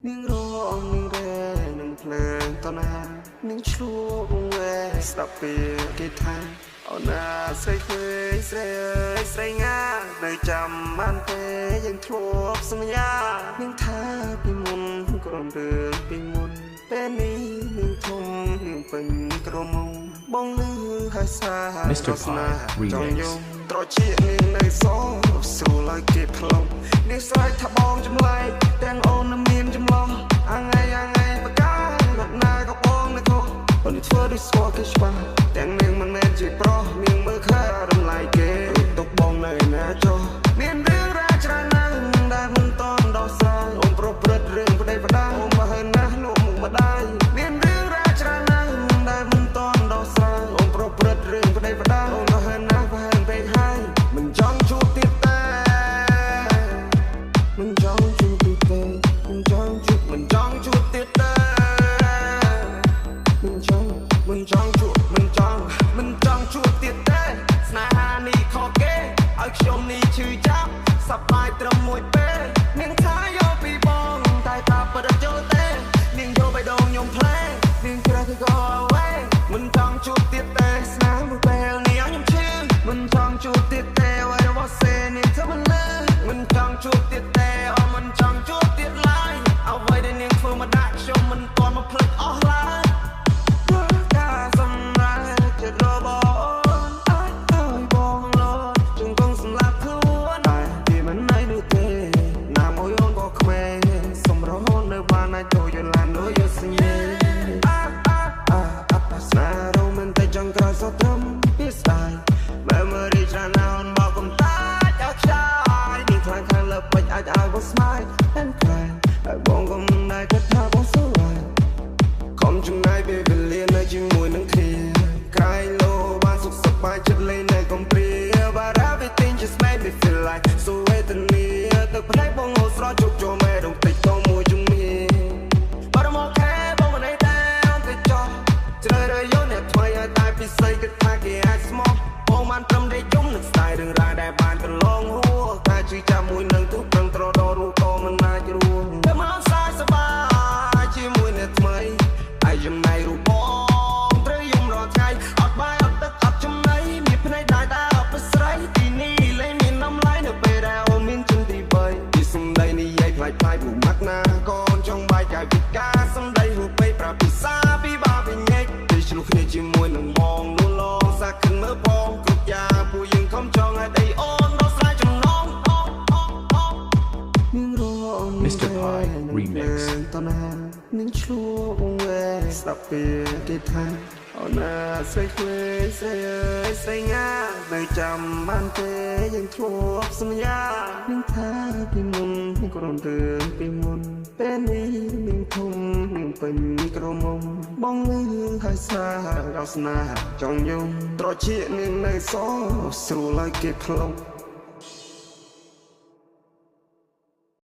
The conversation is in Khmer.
នាងរងនាងរែនឹងភ្លើងតណានាងឆ្លួវែស្ដាប់ពេលគេថាអូនណាស្រីឃើញស្រីអើយស្រីងានៅចាំបានទេយើងធ្លាប់សន្យានាងថាពីមុនក្រុមរឿងពីមុនពេលនេះនាងធំនាងពេញក្រមុំបងលឺហើយសារ Mr. ស្នេ Pie ហ៍ចង់យ Remix. ំត្រជានាងនៅសស្រួលឲ្យគេផ្លុំនាងស្រែកថាបងចម្លែកទាំងអូននៅមានចម្លោះអាងៃអាងៃបការត់ណាក៏បងនៅខុសអូនធ្វើដូចស្គាល់គេច្បាស់ទាំងនាងមិនមែនជាប្រុសនាងមើលឃើញអារម្មណ៍ឡៃគេទុកបងនៅណាចុះមានរឿងរ៉ាវច្រើនណាស់ដែលមិនតន់ដោះស្រាយអូនប្រព្រឹត្តរឿងប្តីប្តាអូនបើហើយណាស់លោកមុខម្ដាយមានរឿងរ៉ាវច្រើនណាស់ដែលមិនតន់ដោះស្រាយអូនប្រព្រឹត្តរឿងប្តីប្តាអូនបើហើយណាស់បើហើយពេកហើយមិនចង់ជួបទៀតទេមិនចង់ជួបទៀតទេមិនចង់ជួបមិនចង់ជួបទៀតទេមិនចង់មិនចង់ជួបមិនចង់មិនចង់ជួបទៀតទេស្នេហានេះខកគេឲ្យខ្ញុំនេះឈឺចាប់សប្បាយត្រឹមមួយពេលនាងថាយកពីបងតែថាពិតអត់យល់ទេនាងយកបេះដូងខ្ញុំផ្លែនាងច្រេះគឺក៏អ្វីមិនចង់ជួបទៀតទេស្នេហ៍មួយពេលនេះឲ្យខ្ញុំឈឺមិនចង់ជួបទៀតទេអ្វីរបស់សេនាងធ្វើមិនលឺមិនចង់ជួបទៀតទេអូមិនចង់ជួបទៀតឡើយអ្វីដែលនាងធ្វើមកដាក់ខ្ញុំមិនទាន់មកភ្លេចអស់ឡើយ ការសម្រេចចិត្តរបស់អូនអាចឲ្យបងលត់ជង្គង់សម្លាប់ខ្លួនតែពីមិនណៃនោះទេណាមួយអូនក៏ក្មេងសំរហូតនៅបានអាចចូលយឡានដូចយកសញ្ញាអាអាអាអាស្នេហ៍រ៉ូមែនតែចង់ក្រោយសោះត្រឹមពីស្ដាយ Memory ច្រើនណាស់អូនមកកុំតាចឲ្យខ្ចាយនេះខ្លាំងខាងលើពេចអាចឲ្យបង smile and cry ហើយបងក៏មិនដែរគិតថាបងស្រឡាញ់ ខំចំណាយពេលវេលានៅជាមួយនឹងគ្នាក្រែងលោបានសុខសប្បាយចិត្តលេងនៅកំព្រា But everything just made me feel like so វេទនាទឹកភ្នែកបងហូរស្រស់ជោគចូលមេដងតិចតមួយជំនា But I'm okay បងមិនអីទេអូនទៅចោះជ្រើសរើសយកអ្នកថ្មីឲ្យតែពិសេសគិតថាគេអាចស្មោះបងបានត្រឹមដេកយំនឹងស្ដាយរឿងរ៉ាវដែលបានកន្លងហួរតែជឿចាំមួយនឹងទូប្រឹងត្រដរស់ក៏មិនអាចរួមតែមកសាយសប្បាយជាមួយអ្នកថ្មីហើយចំណៃរូបបងត្រូវយំរាល់ថ្ងៃអត់បាយអត់ទឹកអត់ចំណីមានភ្នែកដែរតែអត់ប្រស្រីទីនេះលែងមានតម្លៃនៅពេលដែលអូនមានជនទី3ពីសំដីនិយាយផ្លាយផ្លាយពួកម៉ាក់ណាកូនចង់បាយកាយវិការសំដីហូបពេកប្រាប់ពិសាពីបាវិញែកពេលឆ្លោះគ្នាជាមួយនឹងបងនោះឡងសាខិនមើលផងគ្រប់យ៉ាងពួកយើងខំចង់ឲ្យដីអូនដោះស្រាយចំណងនាងរងនាង Mr. រែ Pie នឹងភ្លើ Remix. ងតណានាងឆ្លួវែស្ដាប់ពេលគេថាអូនណាស្រីឃ្លេស្រីអើយស្រីងានៅចាំបានទេយើងធ្លាប់សន្យានាងថាពីមុនក្រុមរឿងពីមុនពេលនេះនាងធំនាងពេញក្រមុំបងលឺហើយសារដល់ស្នេហ៍ចង់យំត្រជានាងនៅសស្រួលឲ្យគេផ្លុំ